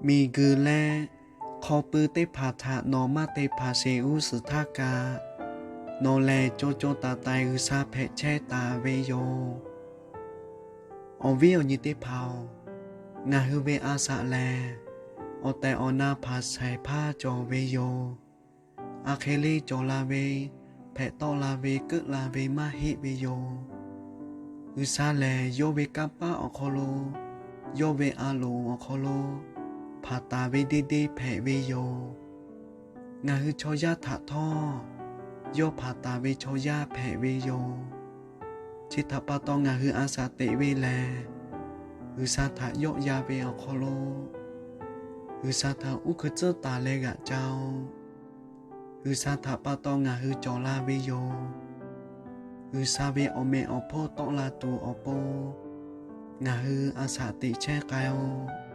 Miˬguiˬ leh hk'aw pui teˇ hpaˍ htaꞈ nawˬ maˇ te hpanˍ sheˍ g'uˇ suhˍ htaˇ kaꞈ, nawˬ lehˬ co co taiˍ taiˍ G'uiˬsha hpehꞈ chehˇ taˍ ve yoˬ. Awˬ viˉ awˬ nyi teˇ hpaˍ-oˬ, ngaˬ hui ve a shaꞈ lehˬ, awˬ tehˬ awˬ na hpanˍ shaiˍ hpaˇ cawˬ ve yoˬ. Aˬ hk'e le cawˬ la ve, hpehꞈ tawˆ la ve, keuˆ la ve maˇ heˆ ve yoˬ. G'uiˬsha lehˬ, yawˇ ve kanˇ paˆ awˬ hk'aw lo, yawˇ ve a loˍ awˬ hk'aw lo hpanˍ taˍ ve deˇ deˇ hpehꞈ ve yoˬ. Ngaˬ hui chaw yaˇ htaꞈ htawˇ, yawˇ hpanˍ taˍ ve chaw yaˇ hpehꞈ ve yoˬ. Chi htaꞈ pa taw ngaˬ hui a shaꞈ teꞈ ve lehˬ, G'uiˬsha htaꞈ yawˆ yan ve awˬ hk'aw lo, G'uiˬsha htaꞈ uˉ hkui tcuhˉ taˍ leh g'aꞈ ca-oˬ. G'uiˬsha htaꞈ pa taw ngaˬ hui cawˬ la ve yoˬ. G'uiˬsha ve awˬ meꞈ awˬ hponˇ tawˆ la tuˬ awˬ pon, ngaˬ hui a shaꞈ teꞈ chehˇ k'ai-oˬ.